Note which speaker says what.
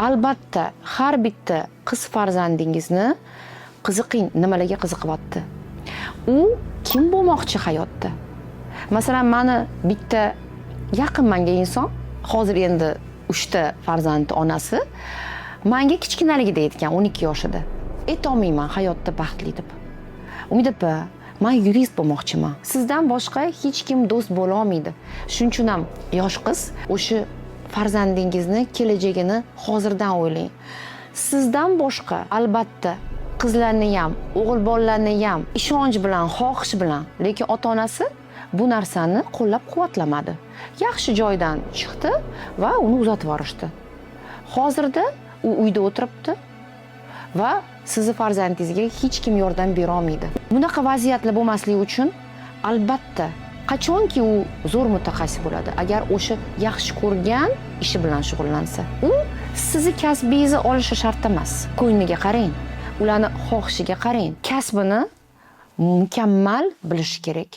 Speaker 1: Albatta, har bitta qiz farzandingizni qiziqing, nimalarga qiziqyapti, u kim bo'lmoqchi hayotda. Masalan, mani bitta yaqin manga inson, hozir endi uchta farzandni onasi, manga kichkinaligida aytgan, 12 yoshida: "Aytolmayman hayotda baxtli deb, Umid opa, man yurist bo'lmoqchiman". Sizdan boshqa hech kim do'st bo'lolmaydi. Shuning uchun ham yosh qiz, o'sha farzandingizni kelajagini hozirdan o'ylang. Sizdan boshqa, albatta, qizlarni ham, o'g'il bolalarni ham ishonch bilan, xohish bilan, lekin ota onasi bu narsani qo'llab quvvatlamadi, yaxshi joydan chiqdi va uni uzatib yuborishdi. Hozirda u uyda o'tiribdi va sizni farzandingizga hech kim yordam berolmaydi. Bunaqa vaziyatlar bo'lmasligi uchun, albatta, qachonki u zo'r mutaxassis bo'ladi, agar o'sha yaxshi ko'rgan ishi bilan shug'ullansa. U sizni kasbingizni olishi shart emas. Ko'ngliga qarang, ularni xohishiga qarang, kasbini mukammal bilishi kerak.